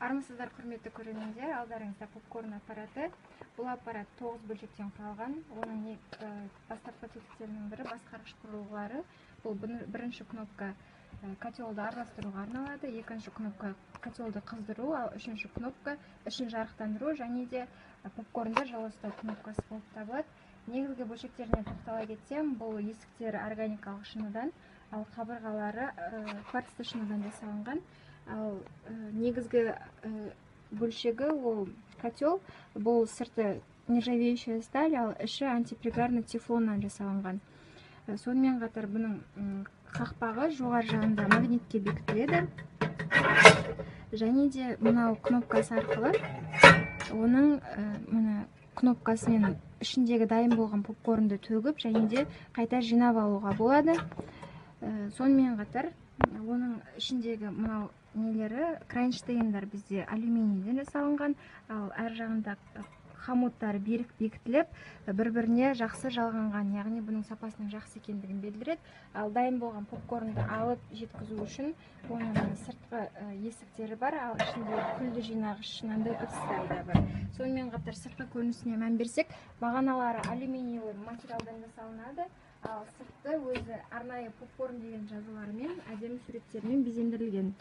Армысыздар, құрметті көрермендер! Алдарыңызда попкорн аппараты. Бұл аппарат 9 бөлшектен құралған. Оның бастапқы тетіктерінің бірі — басқарғыш құрылғылары. Бұл бірінші кнопка котелді араластыруға арналады, екінші кнопка — котелді қыздыру, ал үшінші кнопка — ішін жарықтандыру және де попкорнды жылы ұстау кнопкасы болып табылады. Негізгі бөлшектеріне тоқтала кетсем, бұл есіктері органикалық шыныдан, ал қабырғалары кварцты шыныдан жасалынған. Ал негізгі бөлшегі — ол котел. Бұл сырты нержавеющая сталь, ал іші антипригарный тефлоннан жасалынған. Сонымен қатар бұның қақпағы жоғары жағында магнитке бекітіледі және де мынау кнопкасы арқылы оның мына кнопкасымен ішіндегі дайын болған попкорнды төгіп және де қайта жинап алуға болады. Сонымен қатар оның ішіндегі мынау нелері, кронштейндар бізде алюминийден жасалынған, ал әр жағында хомуттары берік бекітіліп, бір біріне жақсы жалғанған, яғни бұның сапасының жақсы екендігін білдіреді. Ал дайын болған попкорнды алып жеткізу үшін оның сыртқы есіктері бар, ал ішінде күлді жинағыш мынандай ыдыстар да бар. Сонымен қатар сыртқы көрінісіне мән берсек, бағаналары алюминиевый материалдан жасалынады, ал сырты өзі арнайы попкорн деген жазулармен, әдемі суреттермен безендірілген.